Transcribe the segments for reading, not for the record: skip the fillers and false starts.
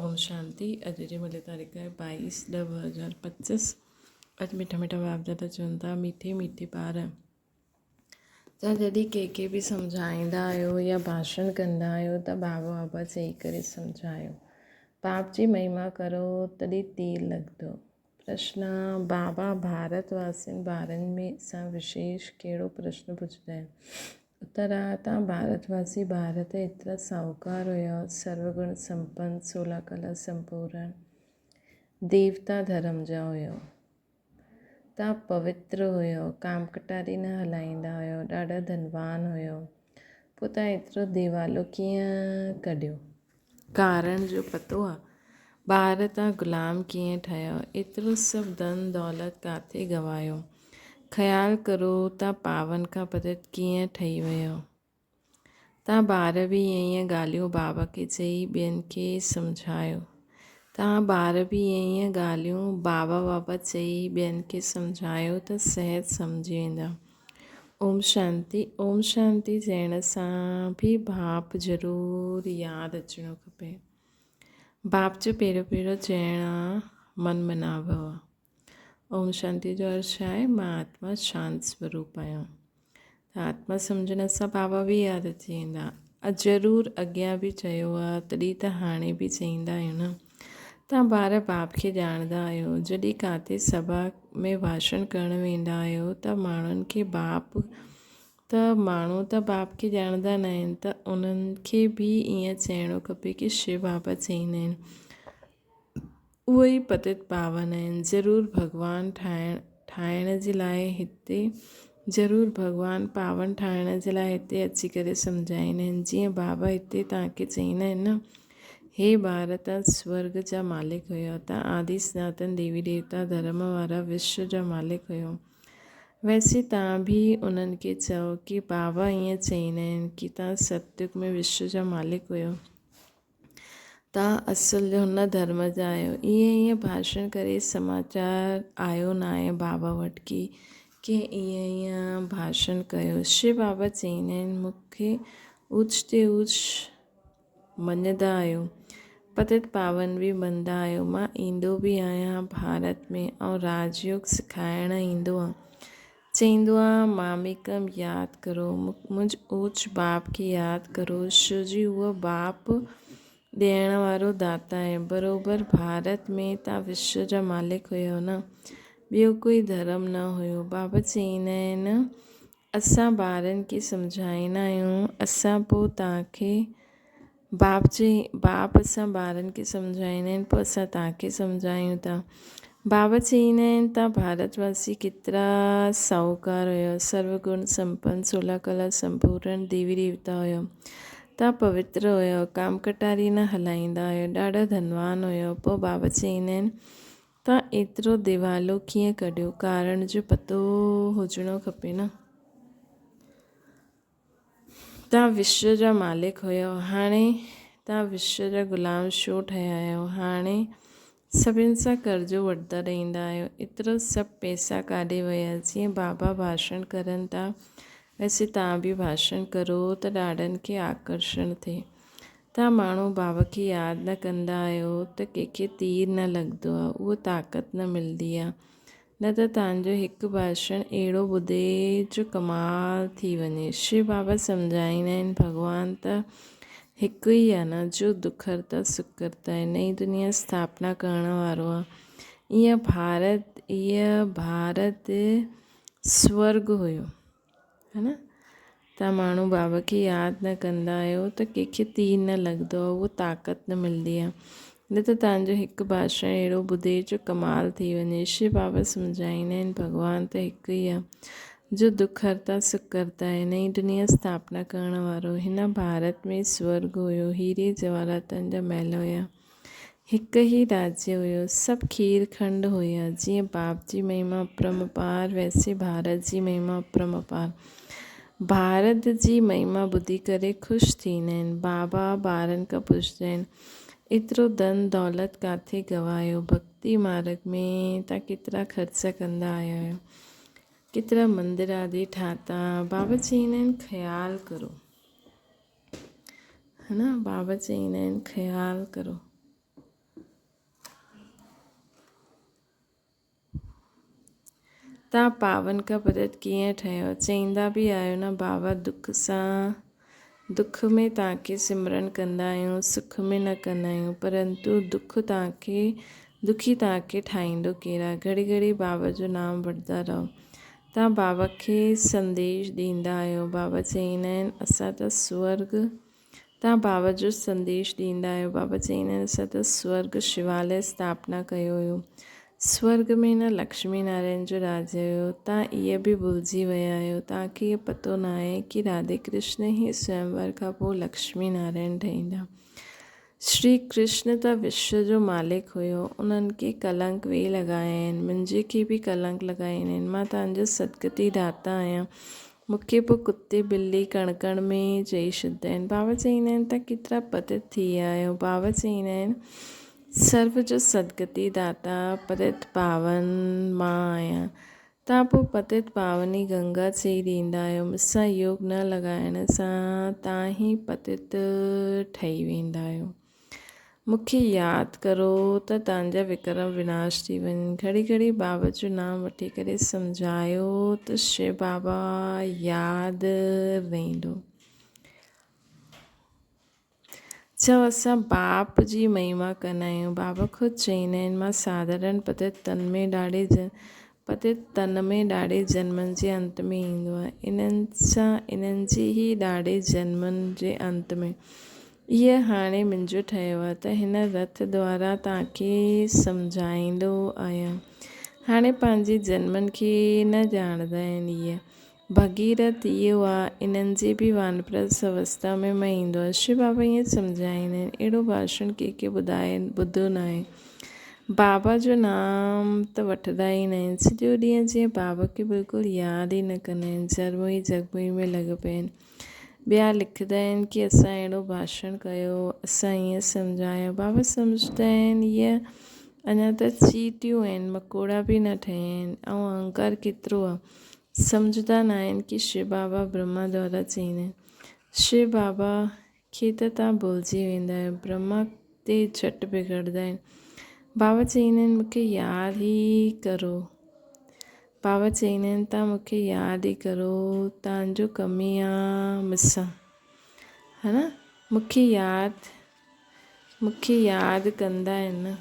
اوم شانتي اڄ جي ملي تاريخ آهي 22 ڏھ 2025 اڄ مٺا مٺا باپ دادا چون ٿا ميٺي ميٺي ٻار تان جڏهن ڪنهن کي به سمجهائيندا آهيو يا ڀاشڻ ڪندا آهيو ته بابا بابا چئي ڪري سمجهايو باپ جي مهما ڪرو تڏهن تير لڳندو پرشن، بابا ڀارت واسين ٻارن ۾ سان وشيش ڪهڙو پرشن پڇندا آهن؟ اتر، تان ڀارت واسي ٻار ته ايترا ساهوڪار هيا، سرو گڻ سمپن، سولا ڪلا سمپورڻ، ديوتا ڌرم جا هيو. تان پوتر هيو، ڪام ڪٽاري نه هلائيندا هيو، ڏاڍا ڌنوان هيو. پوء تان ايترو ديوالو ڪيئن ڪڍيو؟ ڪارڻ جو پتو آ؟ ٻار تان غلام ڪيئن ٺهيو؟ ايترو سڀ ڌن دولت ڪاٿي گنوايو؟ خيال ڪرو تان پاون کان پتيت ڪيئن ٺهي ويو؟ تان ٻار به ائين ائين ڳالهيون بابا کي چئي ٻين کي سمجهايو. تان ٻار به ائين ائين ڳالهيون بابا بابا چئي ٻين کي سمجهايو ته صحت سمجهي ويندا. اوم شانتي اوم شانتي چئڻ سان به باپ ضرور ياد اچڻو کپي. باپ جو پهريون پهريون چئڻ آ من منا ڀو. اوم شانتي جو ارٿ ڇا آهي؟ مان آتما شانت سوروپ آهيان. ته آتما سمجهڻ سان بابا به ياد اچي ويندا. ضرور اڳيان به چيو آ تڏهن ته هاڻي به چئيندا آهيون نه. توهان ٻار باپ کي ڄاڻندا آهيو. جڏهن ڪاٿي سڀا ۾ ڀاشڻ ڪرڻ ويندا آهيو ته ماڻهن کي باپ ته ماڻهو ته باپ کي ڄاڻندا نه آهن ته انهن کي به ائين چئڻو کپي ڪي شو بابا چئيندا آهن. اهي ئي پتت پاون آهن. ضرور ڀڳوان ٺاهڻ ٺاهڻ جي لاء هتي ضرور ڀڳوان پاون ٺاهڻ جي لاء هتي اچي ڪري سمجهائيندا آهن. جيئن بابا هتي توهان کي چئيندا آهن نه هي ٻار توهان سورڳ جا مالڪ هيو، توهان آدي سناتن ديوي ديوتا ڌرم وارا وشو جا مالڪ هيو. ويسي توهان به انهن کي چئو ڪي بابا ائين چئيندا آهن ڪي توهان ستيگ ۾ وشو جا مالڪ هيو. توهان اصل هن ڌرم جا آهيو. ائين ائين ڀاشڻ ڪري سماچار آيو ناهي بابا وٽ ڪي ڪنهن ائين ائين ڀاشڻ ڪيو. شو بابا چئيندا آهن مون کي اوچ تي اوچ مڃندا آهيو. پتت پاون به مڃندا آهيو. مان ايندو به آهيان ڀارت ۾ ۽ راج يوگ سکائڻ ايندو آهيان. چئيندو آ ماميڪم ياد ڪرو منهنج اوچ باپ کي ياد ڪرو شو جي اهو باپ ڏيڻ وارو داتا آهي بروبر ڀارت ۾ تان وشو جا مالڪ هيو نه ٻيو ڪوئي ڌرم نه هيو بابا چئيندا آهن اسان ٻارن کي سمجهائيندا آهيون اسان پو تان کي باپ جي باپ اسان ٻارن کي سمجهائيندا آهن پوء اسان توهان کي سمجهايون ٿا. بابا چئيندا آهن توهان ڀارت واسي ڪيترا ساهوڪار هيو، سرو گڻ سمپن، سولا ڪلا سمپورڻ ديوي ديوتا هيو. توهان پوتر هيو، ڪام ڪٽاري نه هلائيندا هيو، ڏاڍا ڌنوان هيو. پوء بابا چئيندا آهن توهان ايترو ديوالو ڪيئن ڪڍيو؟ ڪارڻ جو پتو هجڻو کپي نه. توهان وشو جا مالڪ هيو، هاڻي توهان وشو جا غلام ڇو ٺهيا آهيو؟ هاڻي سڀن سان قرضو وٺندا رهندا آهيو، ايترو سڀ پئسا ڪاڏي ويا؟ جيئن بابا ڀاشڻ ڪرن ٿا، ويسي توهان به ڀاشڻ ڪرو ته ڏاڍن کي آڪرشڻ ٿئي. توهان ماڻهو بابا کي ياد نه ڪندا آهيو ته ڪنهن کي تير نه لڳندو آهي، اهو طاقت نه ملندي آهي. نه ته تنهنجو هڪ ڀاشڻ اهڙو ٻڌي جو ڪمال ٿي وڃي. شو بابا سمجهائيندا آهن، ڀڳوان ته هڪ ئي آهي نه، جو دک هرتا سک ڪرتا آهي، نئين دنيا اسٿاپنا ڪرڻ وارو آهي. ايئن ڀارت، ايء ڀارت سورڳ هيو. ها نه؟ توهان ماڻهو بابا کي ياد نه ڪندا آهيو ته ڪنهن کي تير نه لڳندو آهي اهو طاقت نه ملندي آهي نه ته توهان جو هڪ ڀاشڻ اهڙو ٻڌي جو ڪمال ٿي وڃي شو بابا سمجهائيندا آهن ڀڳوان ته هڪ ئي آهي جو دک هرتا سک ڪرتا آهي نئين دنيا اسٿاپنا ڪرڻ وارو هن ڀارت ۾ سورڳ هيو هيري جواهراتن جا محل هيا هڪ ئي راجيه هيو، سڀ کير کنڊ هيا، جيئن باپ جي مهما اپرمپار، ويسي ڀارت جي مهما اپرمپار. ڀارت جي مهما ٻڌي ڪري خوش ٿيندا آهن. بابا ٻارن کان پڇندا آهن، ايترو ڌن دولت ڪاٿي گنوايو؟ ڀڳتي مارڳ ۾ تان ڪيترا خرچ ڪندا آيا آهيو؟ ڪيترا مندر آدي ٺاتا؟ بابا چئيندا آهن، خيال ڪرو. ها نه بابا چئيندا آهن خيال ڪرو. توهان پاون کان پتت ڪيئن ٺهيو؟ چئيندا به آهيو نه بابا دک سان دک ۾ توهان کي سمرن ڪندا آهيون سک ۾ نه ڪندا آهيون پرنتو دک توهان کي دکي توهان کي ٺاهيندو ڪير آهي؟ گهڙي گهڙي بابا جو نام وٺندا رهو. توهان بابا کي سنديش ڏيندا آهيو. بابا چئيندا آهن اسان ته سورڳ توهان بابا جو سنديش ڏيندا آهيو. بابا چئيندا آهن اسان ته سورڳ شواليه اسٿاپنا ڪيو هيو. سورڳ ۾ نه لڪشمي نارائڻ جو راڄ هيو. توهان اهي به ڀلجي ويا آهيو. توهان کي اهو پتو ناهي ڪي راڌي ڪرشن ئي سويمور کان پوء لڪشمي نارائڻ ٺهيندا. شري ڪرشن ته وشو جو مالڪ هيو. انهن کي ڪلنڪ ويهي لڳايا آهن. منهنجي کي به ڪلنڪ لڳائيندا آهن. مان توهان جو سدگتي داتا آهيان. مون کي پوء ڪتي ٻلي ڪڻڪڻ ۾ چئي ڇڏيندا آهن. بابا چئيندا آهن ته ڪيترا پتت ٿي ويا آهيو. بابا چئيندا آهن سرو جو سدگتي داتا پتت پاون مان آهيان. توهان پوء پتت پاوني گنگا چئي ڏيندا آهيو. مون سان يوگ نه لڳائڻ سان توهان ئي پتت ٺهي ويندا آهيو. مون کي ياد ڪرو ته توهان جا وڪرم وناش ٿي وڃن. گهڙي گهڙي بابا جو نام وٺي ڪري سمجهايو ته شو بابا ياد رهندو. چؤ اسان باپ جي مهما ڪندا آهيون. بابا خود چئيندا آهن مان ساڌارڻ پتت تن ۾ ڏاڍي پتت تن ۾ ڏاڍي جنمن جي انت ۾ ايندو آهي. انهن سان انهن جي ئي ڏاڍي جنمن جي انت ۾. اهي هاڻي منهنجو ٺهيو آهي ته هن رٿ دوارا توهان کي سمجهائيندو آهيان. هاڻي پنهنجي جنمن کي نه ڄاڻندا آهن اهي. ڀڳيرٿ اهو آ، انهن جي به وانپرسٿ اوستا ۾ مان ايندو آ. شو بابا ائين سمجهائيندا آهن. اهڙو ڀاشڻ ڪنهن کي ٻڌائي ٻڌو ناهي. بابا جو نام ته وٺندا ئي ناهن. سڄو ڏينهن جيئن بابا کي بلڪل ياد ئي نه ڪندا آهن. جرموئي جڳموئي ۾ لڳ پيا آهن. ٻيا لکندا آهن ڪي اسان اهڙو ڀاشڻ ڪيو، اسان ائين سمجهايو. بابا سمجهندا آهن اهي اڃا ته چيٽيون آهن، مڪوڙا به نه ٺهيا آهن ۽ اهنڪار ڪيترو آ. سمجهندا ناهن ڪي شو بابا برهما دوارا چئيندا آهن. شو بابا کي ته توهان ڀلجي ويندا آهيو. برهما تي جهٽ بگڙندا آهن. بابا چئيندا آهن مون کي ياد ئي ڪرو. بابا چئيندا آهن توهان مون کي ياد ئي ڪرو توهان جو ڪم ئي آ مون سان. ها نه مون کي ياد مون کي ياد ڪندا آهن نه.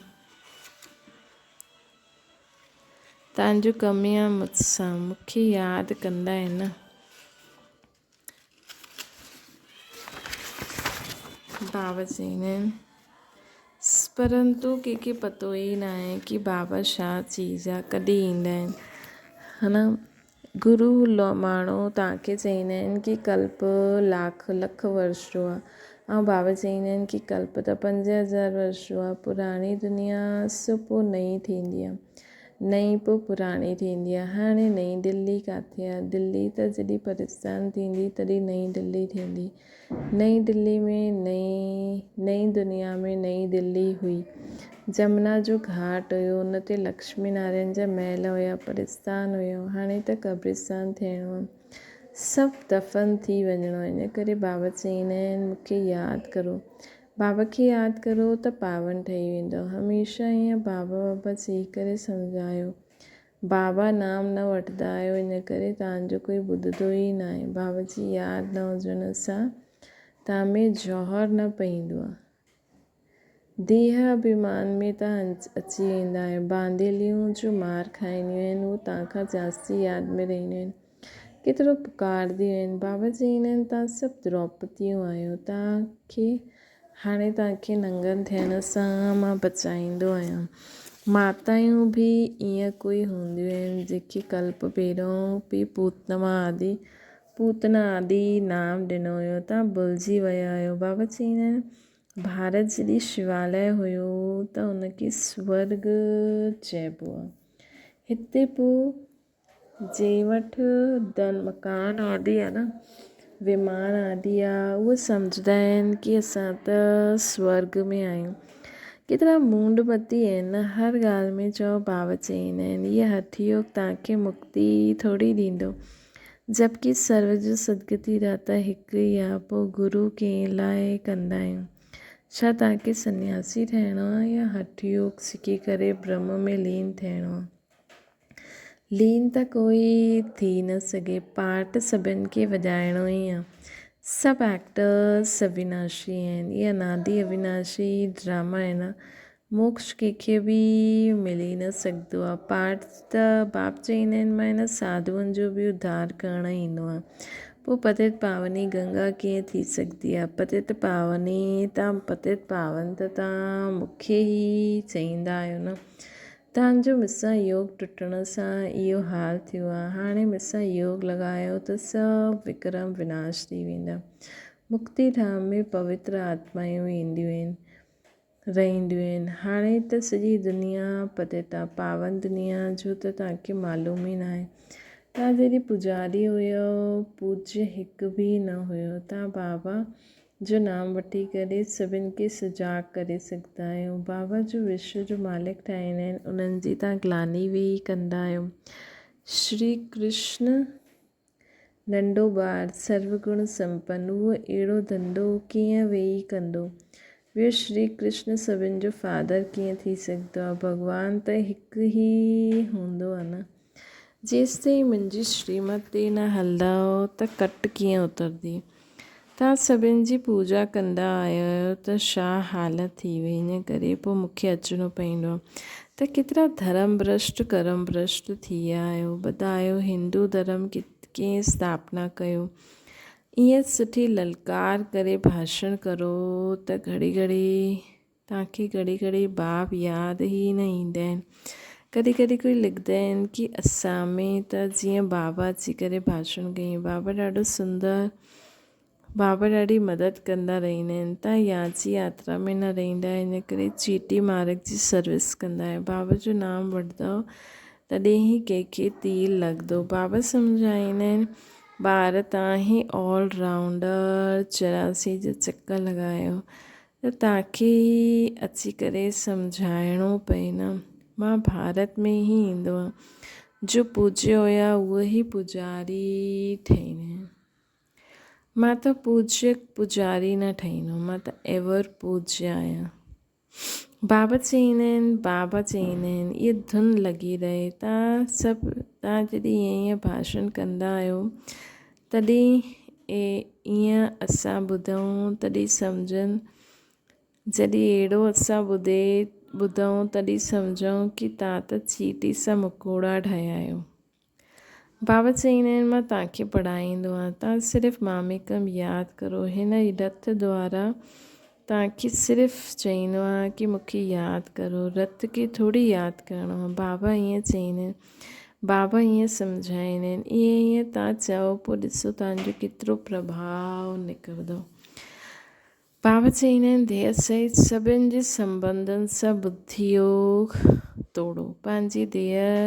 تان جو ڪم يا مون سان، مون کي ياد ڪندا آهن. بابا چئيندا آهن، پرنتو ڪنهن کي پتو ئي ناهي ڪي بابا ڇا چيز آ، ڪڏهن ايندا آهن. ها نه گرو ماڻهو توهان کي چئيندا آهن ڪي ڪلپ لاک لک ورش جو آهي ۽ بابا چئيندا آهن ڪي ڪلپ ته 5000 ورش جو آهي پراڻي دنيا سو پوء نئين ٿيندي آهي نئين پوء پراڻي ٿيندي آهي هاڻي نئين دلي ڪاٿي آهي دلي ته جڏهن پرستان ٿيندي تڏهن نئين دلي ٿيندي نئين دلي ۾ نئين نئين دنيا ۾ نئين دلي هئي. جمنا جو گهاٽ هيو، ان تي لڪشمي نارائڻ جا محل هيا، پرستان هيو، هاڻي ته قبرستان ٿيڻو آهي. سڀ دفن ٿي وڃڻو آهي. ان ڪري بابا چئيندا آهن، مون کي ياد ڪرو. بابا کي ياد ڪرو ته پاون ٺهي ويندؤ. هميشه ائين بابا بابا چئي ڪري سمجهايو. بابا نام نه وٺندا آهيو ان ڪري توهان جو ڪوئي ٻڌندو ئي ناهي. بابا جي ياد نه هجڻ سان توهان ۾ جوهر نه پئيندو آهي. ديهه اڀيمان ۾ توهان اچي ويندا آهيو. بانديليون جو مار کائينديون آهن اهو توهان کان جاستي ياد ۾ رهنديون آهن. ڪيترو پڪارنديون آهن. بابا چئيندا آهن توهان سڀ دروپتيون آهيو. توهان کي هاڻي توهان کي ننگن ٿيڻ سان مان بچائيندو آهيان. ماتايون به ائين ڪوئي هونديون آهن، جيڪي ڪلپ پهريون به پوتنا آدي پوتنا آدي نام ڏنو هيو. توهان ڀلجي ويا آهيو. بابا چئيندا آهن، ڀارت جڏهن شواليه هيو ته ان کي سورڳ چئبو آهي. هتي پوء جنهن وٽ ڌن مڪان آدي آهي نه ومان آدي آهي اهي سمجهندا آهن ڪي اسان ته سورڳ ۾ آهيون ڪيترا مونڊ متي آهن نه هر ڳالهه ۾ چئو بابا چئيندا آهن هيء هٺ يوگ توهان کي مڪتي ٿوري ڏيندو جبڪه سرو جو سدگتي داتا هڪ ئي آهي پوء گرو ڪنهن لاء ڪندا آهيون ڇا توهان کي سنياسي ٺهڻو آهي يا هٺ يوگ سکي ڪري برهم ۾ لين ٿيڻو آهي. لين ته ڪوئي ٿي نه سگهي. پارٽ سڀن کي وڄائڻو ئي آ. سڀ ايڪٽرس اويناشي آهن. اهي انادي اويناشي ڊراما آهي نه. موڪش ڪنهن کي به ملي نه سگهندو آ. پارٽ ته باپ چئيندا آهن مان هن ساڌوئن جو به اڌار ڪرڻ ايندو آهيان. پوء پتيت پاوني گنگا ڪيئن ٿي سگهندي آ؟ پتيت پاوني تان پتيت پاون ته تان مون کي ئي چئيندا آهيو نه. تان جو مون سان يوگ ٽٽڻ سان اهو حال ٿيو آ. هاڻي مون سان يوگ لڳايو ته سڀ وڪرم وناش ٿي ويندا. مڪتي ڌام ۾ پوتر آتمائون اينديون آهن. رهنديون آهن. هاڻي ته سڄي دنيا پتيت آ. پاون دنيا جو ته توهان کي معلوم ئي ناهي. توهان جڏهن پوڄاري هيؤ، پوڄيه هڪ به نه هيو. توهان بابا جو نام وٺي ڪري سڀن کي سجاڳ ڪري سگهندا آهيو. بابا جو وشو جو مالڪ ٺاهيندا آهن، انهن جي توهان گلاني ويهي ڪندا آهيو. شري ڪرشن ننڍو ٻار سرو گڻ سمپن اهو اهڙو ڌنڌو ڪيئن ويهي ڪندو؟ ٻيو شري ڪرشن سڀن جو فادر ڪيئن ٿي سگهندو آهي؟ ڀڳوان ته هڪ ئي هوندو آهي نه. جيستائين منهنجي شريمت تي نه هلندؤ ته ڪٽ ڪيئن اترندي؟ توهان سڀن جي پوڄا ڪندا آيا آهيو ته ڇا حالت ٿي وئي ان ڪري پوء مون کي اچڻو پوندو ته ڪيترا ڌرم ڀرشٽ ڪرم ڀرشٽ ٿي ويا آهيو ٻڌايو هندو ڌرم ڪنهن اسٿاپنا ڪيو ائين سٺي للڪار ڪري ڀاشڻ ڪرو ته گهڙي گهڙي توهان کي گهڙي گهڙي باب ياد ئي نه ايندا آهن. ڪڏهن ڪڏهن ڪوئي لکندا آهن ڪي اسان ۾ ته جيئن بابا اچي ڪري ڀاشڻ ڪيائين بابا ڏاڍو سندر بابا ڏاڍي مدد ڪندا رهندا آهن تان ياچي ياترا ۾ نه رهندا آهن ان ڪري چيٽي مارگ جي سروس ڪندا آهن بابا جو نام وٺندؤ تڏهن ئي ڪنهن کي تيل لڳندو بابا سمجهائيندا آهن ٻار تان هي آل رائونڊر 84 جا چڪر لڳايو ته توهان کي ئي اچي ڪري سمجهائڻو پئي نه. مان ڀارت ۾ ئي ايندو آهيان. جو پوڄيو هيا اهو ئي پوڄاري ٺهيندا آهن. مان ته پوڄيه پوڄاري نه ٺهيندو مان ته ايور پوڄيه آهيان. بابا چئيندا آهن بابا چئيندا آهن اها ڌن لڳي رهي توهان سڀ توهان جڏهن ائين ائين ڀاشڻ ڪندا آهيو تڏهن ائين اسان ٻڌون تڏهن سمجهن جڏهن اهڙو اسان ٻڌي ٻڌون تڏهن سمجهون ڪي تان ته چيٽي سان مڪوڙا ٺاهيا آهيو. بابا چئيندا آهن مان توهان کي پڙهائيندو آهيان توهان صرف ماميڪم ياد ڪرو هن رٿ دوارا توهان کي صرف چئيندو آهيان ڪي مون کي ياد ڪرو رٿ کي ٿوري ياد ڪرڻو آهي بابا ائين چئيندا آهن بابا ائين سمجهائيندا آهن ائين ائين توهان چئو پوء ڏسو توهان جو ڪيترو پرڀاء نڪرندو بابا چئيندا آهن ديهه سهت سڀن جي سنٻنڌن سان ٻڌيوگ توڙو، پنهنجي ديهه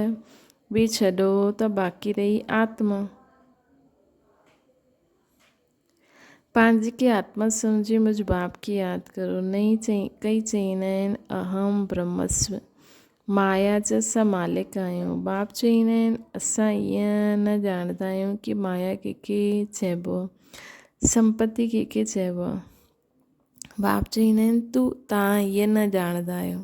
به ڇڏو ته باقي رهي آتما. پنهنجي کي آتما سمجهي مجھ باپ کي ياد ڪرو. نئين ڪئي چئيندا آهن اهم برهمسم، مايا جا اسان مالڪ آهيون. باپ چئيندا آهن اسان ائين نه ڄاڻندا آهيون ڪي مايا ڪنهن کي چئبو آهي. سمپتي ڪنهن کي چئبو آهي؟ باپ چئيندا آهن تون تان ائين نه ڄاڻندا آهيو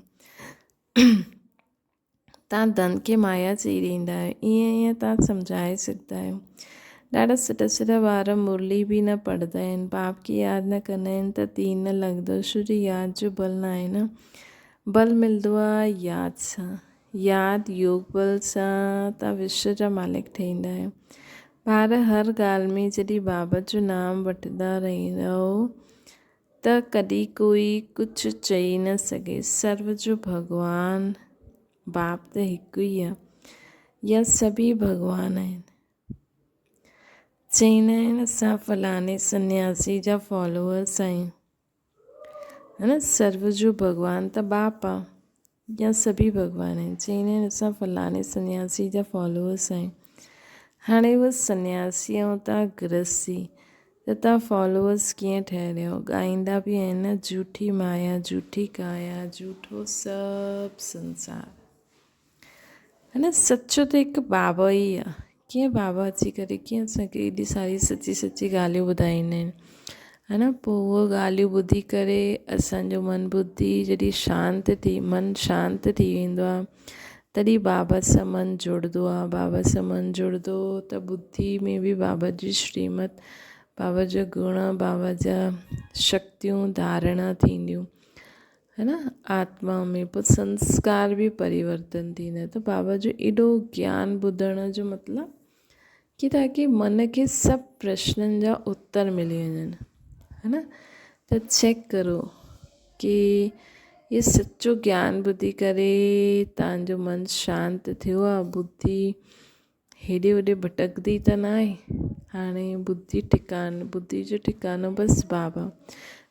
تان ڌن کي مايا چئي ڏيندا آهيو ائين ائين تان سمجهائي سگهندا آهيو ڏاڍا سٺا سٺا ٻار مرلي به نه پڙهندا آهن باپ کي ياد نه ڪندا آهن ته تين نه لڳندو ڇو جو ياد جو بل نه آهي نه بل ملندو آهي ياد سان ياد يوگ بل سان تان وشو جا مالڪ ٺهيندا آهيو ٻار هر ڳالهه ۾ جڏهن بابا جو نام وٺندا رهندؤ ته ڪڏهن ڪوئي ڪجهه چئي نه سگهي. سرو جو ڀڳوان باپ ته هڪ ئي آهي يا سڀئي ڀڳوان آهن. چئيندا آهن اسان فلاڻي سنياسي جا فالوورس آهيون. ها نه سرو جو ڀڳوان ته باپ آ يا سڀئي ڀڳوان آهن چئيندا آهن اسان فلاڻي سنياسي جا فالوورس آهيون هاڻي اهو سنياسي ۽ تان گرهستي ته تان فالوورس ڪيئن ٺهريو ڳائيندا به آهن نه جهوٺي مايا جهوٺي ڪايا جهوٺو سڀ سنسار ها نه سچو ته هڪ بابا ئي آ ڪيئن بابا اچي ڪري ڪيئن اسان کي ايڏي ساري سچي سچي ڳالهيون ٻڌائيندا آهن ها نه پوء اهو ڳالهيون ٻڌي ڪري اسان جو من ٻڌي جڏهن شانت ٿي من شانت ٿي ويندو آهي تڏهن بابا سان من جڙندو آ. بابا سان من جڙندو ته ٻڌي ۾ به بابا جي شريمت، بابا جا گڻ، بابا جا شڪتيون ڌارڻا ٿينديون هي نه آتما ۾ پوء سنسڪار به پريورتن ٿيندا ته بابا جو ايڏو گيان ٻڌڻ جو مطلب ڪي تاڪي من کي سڀ پرشنن جا اتر ملي وڃن هي نه ته چيڪ ڪرو ڪي هي سچو گيان ٻڌي ڪري تان جو من شانت ٿيو آ ٻڌي هيڏي هوڏي ڀٽڪندي ته ناهي هاڻي ٻڌي ٺڪان ٻڌي جو ٺڪانو بس بابا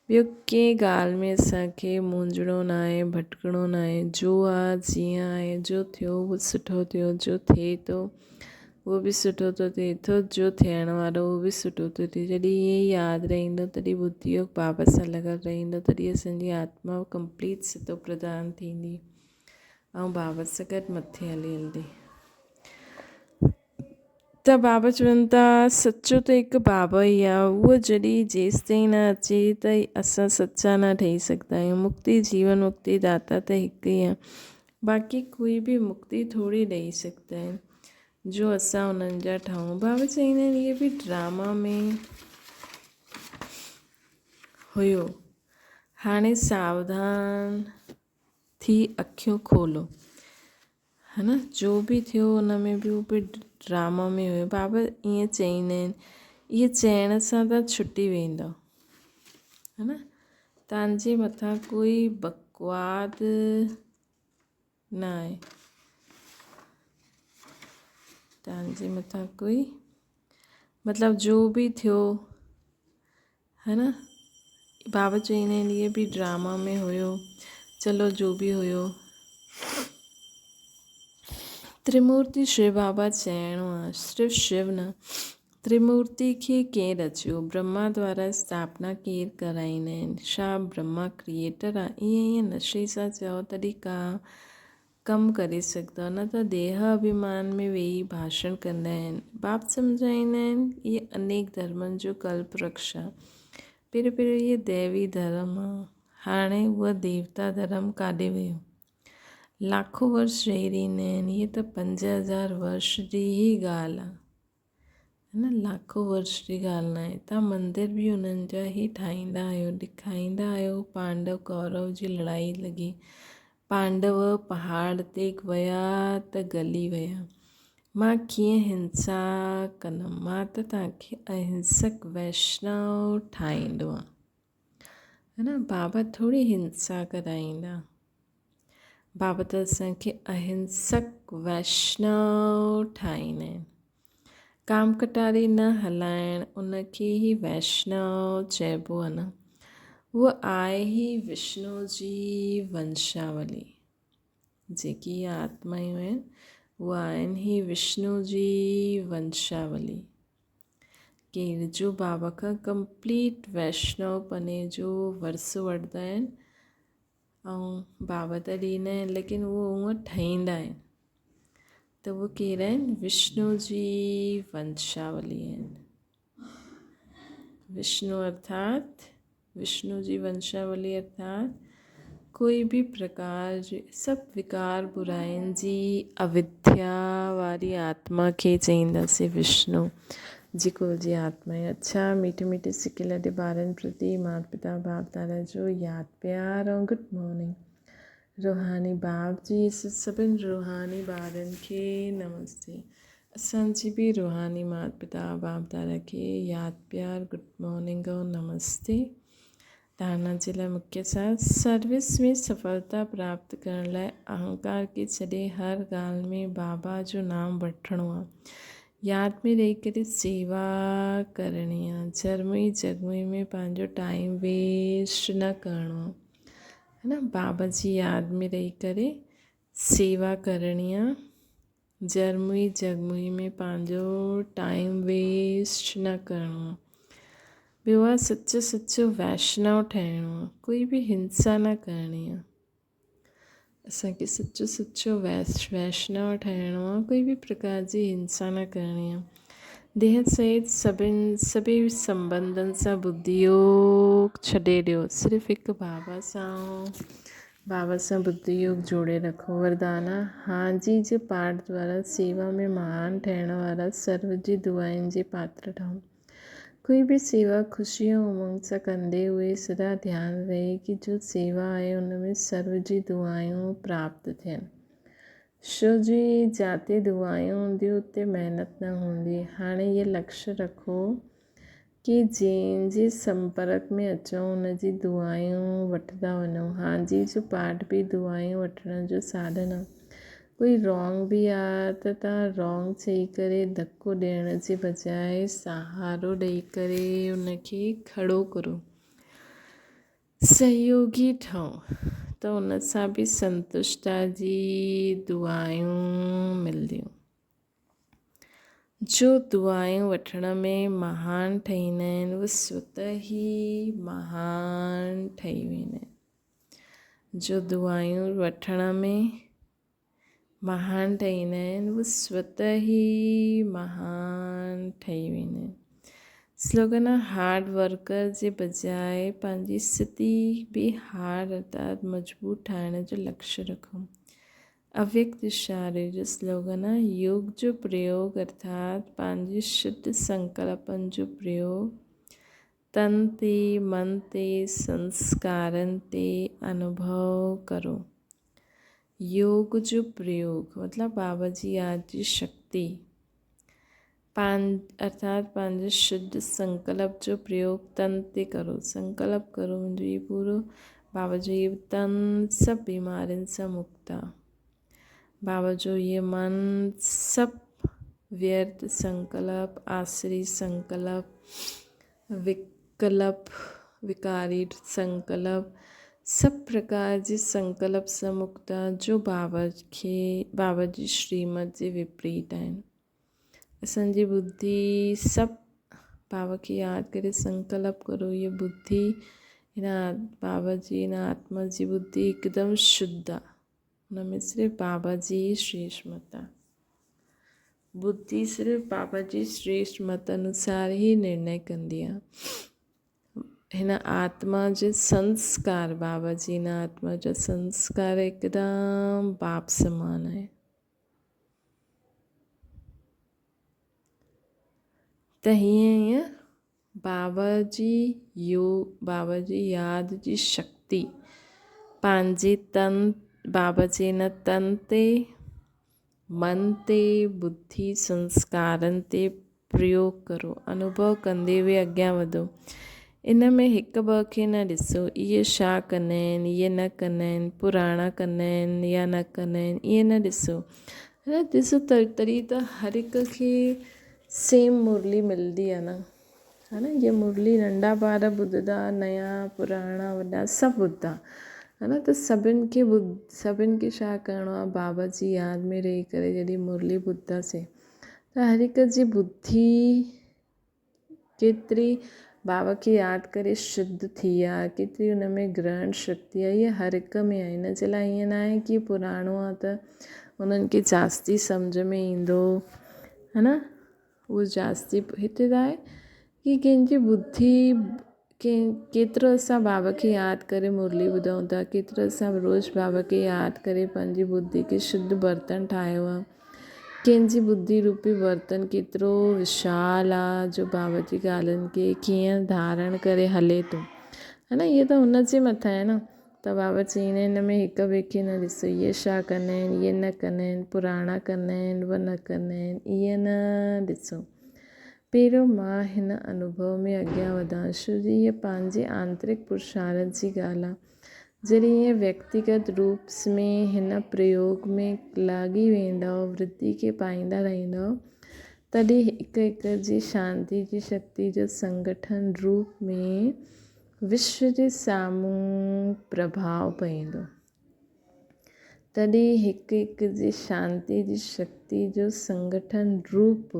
ٻيو ڪنهن ڳالهه ۾ اسان کي مونجهڻو ناهي ڀٽڪڻو ناهي جو آ جيئن آهي جو ٿيو اهو سٺو ٿيو جو ٿئي ٿو اهو به سٺو ٿو ٿئي ٿو جو ٿيڻ وارو اهو به سٺو ٿو ٿئي جڏهن ائين ياد رهندو تڏهن ٻڌي يوگ بابا سان لڳل رهندو تڏهن اسان جي آتما ڪمپليٽ ستو پرڌان ٿيندي ۽ بابا سان گڏ مٿي هلي هلندي ته بابا چون ٿا سچو ته هڪ بابا ئي آهي اهو جڏهن جيستائين نه اچي ته اسان سچا نه ٺهي سگهندا آهيون مڪتي جيون مڪتي داتا ته هڪ ئي آهي باقي ڪوئي به مڪتي ٿوري ڏئي سگهندا آهن جو اسان انهن جا ٺهون. بابا چئيندا آهن اهي به ڊراما ۾ هيو هاڻي ساوڌان ٿي اکيون کولو ها نه جو به ٿيو ان ۾ به هو به ڊراما ۾ هيو بابا ائين چئيندا آهن اهي چئڻ سان ته ڇٽي ويندو ها نه تنهنجي مٿان ڪوئي بڪواد نه آهي تنهنجي مٿان ڪوئي مطلب جو به ٿيو هي نه بابا چئيندا آهن اهي به ڊراما ۾ هيو چلو جو به هيو ترمورتي شو بابا چئڻو آهي صرف شو نه ترمورتي کي ڪير رچيو؟ برهما دوارا اسٿاپنا ڪير ڪرائيندا آهن؟ ڇا برهما ڪريئيٽر آ؟ ائين ائين نشي سان چئو تڏهن ڪا ڪم ڪري سگهندؤ نه ته ديهه اڀيمان ۾ ويهي ڀاشڻ ڪندا آهن. باپ سمجهائيندا آهن اهي انيڪ ڌرمن جو ڪلپ ورڪش آ. پهريون پهريون اهي ديوي ڌرم آ هاڻي اهو ديوتا ڌرم ڪاڏي ويو؟ لاکو ورش رهي رهندا آهن هيء ته 5000 ورش جي ئي ڳالهه آ. نه لاکو ورش جي ڳالهه ناهي تان مندر به انهن جا ئي ٺاهيندا آهيو ڏکائيندا آهيو پانڊو ڪورو جي لڙائي لڳي پانڊو پهاڙ تي ويا ته گلي ويا مان ڪيئن هنسا ڪندم مان ته توهان کي اهنسڪ ويشنو ٺاهيندو آهيان نه بابا ٿوري هنسا ڪرائيندا بابا ته اسان کي اهنسڪ ويشنو ٺاهيندا آهن. ڪام ڪٽاري نه هلائڻ ان کي ئي ويشنو چئبو آهي نه. هوء آهي ئي وشنو جي ونشاولي. جيڪي اهي آتمائون آهن اهي آهن ئي وشنو جي ونشاولي. ڪير جو بابا کان ڪمپليٽ ويشنو پني جو ورثو وٺندا آهن. ۽ بابا ته ڏيندا آهن ليڪن اهو هونء ٺهيندا آهن ته اهو ڪير آهن وشنو جي ونشاولي آهن وشنو ارٿات وشنو جي ونشاولي ارٿات ڪوئي به پرڪار جي سڀ وڪار برائين جي اوديا واري آتما کي چئينداسين وشنو جي ڪل جي آتما آهي اڇا ميٺي ميٺي سڪي لڏي ٻارن پرتي مات پتا باپ دادا جو ياد پيار ۽ گڊ مارننگ روحاني باپ جي سڀن روحاني ٻارن کي نمستي اسان جي به روحاني مات پتا باپ دادا کي ياد پيار گڊ مارننگ ۽ نمستي ڌارڻا جي لاء مکيه سار سروس ۾ سڦلتا پراپت ڪرڻ لاء اهنڪار کي ڇڏي هر ڳالهه ۾ بابا جو نام وٺڻو آهي. ياد ۾ رهي ڪري سيوا ڪرڻي آهي. جرمئي جڳمئي ۾ پنهنجو ٽائيم ويسٽ نه ڪرڻو آهي. ها نه بابا جي ياد ۾ رهي ڪري سيوا ڪرڻي آهي. جرمئي جڳمئي ۾ پنهنجو ٽائيم ويسٽ نه ڪرڻو آهي. ٻيو آهي سچو سچو ويشنو ٺهڻو آهي. ڪوئي به هنسا نه ڪرڻي آهي. اسان کي سچو سچو ويشنو ٺهڻو آهي. ڪوئي به پرڪار جي هنسا نه ڪرڻي آهي. ديهه سهت سڀن سڀئي سنٻنڌن سان ٻڌيو ڇڏي ڏيو. صرف هڪ بابا سان. بابا سان ٻڌي يوگ جوڙي رکو. وردان، هان جي جي پاٺ دوارا سيوا ۾ مهان ٺهڻ وارا سرو جي دعائن جي پاتر ٺهو. ڪوئي به سيوا خوشي ۽ امنگ سان ڪندي هئي سدا ڌيان رهي ڪي جو سيوا آهي ان ۾ سرو جي دعائون پراپت ٿين. شو جي جاتي دعائون هونديون اتي محنت نه هوندي. هاڻي هيء لڪش رکو ڪي جنهن جي سمپرڪ ۾ اچون ان جي دعائون وٺندا وڃون. هانجي جو پاٺ به دعائون وٺڻ جو ساڌن آ. ڪوئي رانگ به آ ته توهان رانگ چئي ڪري ڌڪو ڏيڻ جي بجاء سهارو ڏئي ڪري ان کي کڙو ڪرو. سهيوگي ٺهو ته ان سان به سنتشٽا جي دعائون ملنديون. جو دعائون وٺڻ ۾ مهان ٺهيندا آهن اهي سوته ئي مهان ٺهي ويندا آهن. جو دعائون وٺڻ ۾ مهان ٺهيندا آهن اهي سوته ئي مهان ٺهي ويندا آهن. سلوگن هارڊ ورڪر جي بجاء پنهنجي ستي به هارڊ ارٿات مضبوط ٺاهڻ جو لڪش رکو. اويڪت اشاري جو سلوگن يوگ جو پريوگ ارٿات پنهنجي شڌ سنڪلپن جو پريوگ تن تي، من تي، سنسڪارن تي انوڀو ڪرو. يوگ جو پريوگ مطلب بابا جي ياد جي شڪتي پان ارٿات پنهنجي شڌ سنڪلپ جو پريوگ تن تي ڪرو سنڪلپ ڪرو منهنجو هي پورو بابا جو هي تن سڀ بيمارين سان مڪت آ بابا جو هي من سڀ ويرٿ سنڪلپ آسري سنڪلپ وڪلپ، وڪاري سنڪلپ، سڀ پرڪار جي سنڪلپ سان مڪت جو بابا کي بابا جي شريمت جي وپريت آهن. اسان جي ٻڌي سڀ بابا کي ياد ڪري سنڪلپ ڪرو هيء ٻڌي هن بابا جي هن آتما جي ٻڌي هڪدم شڌ آ. ان ۾ صرف بابا جي ئي شريشمت آ. ٻڌي صرف بابا جي شريشٽ مت انوسار ئي نرڻي ڪندي آ. هن آتما جي سنسڪار بابا جي هن آتما جا سنسڪار هڪدم باپ سمان آهن. ته هيئن هيئن بابا جي يو بابا جي ياد جي شڪتي پنهنجي تن بابا جي هن تن تي من تي ٻڌي سنسڪارن تي پريوگ ڪرو انوڀو ڪندي به اڳيان وڌو ان ۾ هڪ ٻه کي نه ڏسو اهي ڇا ڪندا آهن اهي نه ڪندا آهن پراڻا ڪندا آهن يا نه ڪندا آهن ائين نه ڏسو ڏسو تڏهن ته هر هڪ کي سيم مرلي ملدي آ نه ها نه جيئن مرلي ننڍا ٻار ٻڌندا نيا پراڻا وڏا سڀ ٻڌندا ها نه ته سڀن کي سڀن کي ڇا ڪرڻو آ بابا جي ياد ۾ رهي ڪري جڏهن مرلي ٻڌنداسين ته هر هڪ جي ٻڌي ڪيتري بابا کي ياد ڪري شڌ ٿي آ ڪيتري ان ۾ گرهڻ شڪتي آ اها هر هڪ ۾ آهي ان جي لاء ائين نه آهي ڪي پراڻو آ ته انهن کي جاستي سمجهه ۾ ايندو ها نه اهو جاستي هتي ته آهي ڪي ڪنهن جي ٻڌي ڪنهن ڪيترو اسان بابا کي ياد ڪري مرلي ٻڌون ٿا ڪيترو اسان روز بابا کي ياد ڪري پنهنجي ٻڌي کي شڌ برتن ٺاهيو آهي ڪنهن جي ٻڌي روپي برتن ڪيترو وشال آهي جو بابا جي ڳالهين کي ڪيئن ڌارڻ ڪري هلي ٿو ها نه اهو ته هن جي مٿان آهي نه ته بابا چئيندا آهن هن ۾ هڪ ٻئي کي نه ڏسو اهي ڇا ڪندا آهن اهي نه ڪندا آهن پراڻا ڪندا آهن اهي نه ڪندا آهن ائين نه ڏسو پهريون مان هن انوڀو ۾ اڳيان وڌان ڇو جو هيء پنهنجي آنترڪ پرشارٿ جي ڳالهه آهي جڏهن ائين ويڪتيگت روپ ۾ هن پريوگ ۾ لاڳي ويندؤ ورڌي کي پائيندا رهندؤ تڏهن هڪ هڪ جي شانتي جي شڪتي جو سنگٺن روپ ۾ وشو جي سامهون پرڀاء پوندو، تڏهن هڪ هڪ جي شانتي جي شڪتي جو سنگٺن روپ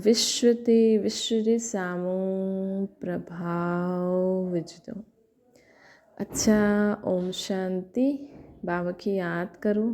وشو تي وشو جي سامهون پرڀاء وجهندو. اڇا اوم شانتي بابا کي ياد ڪرو.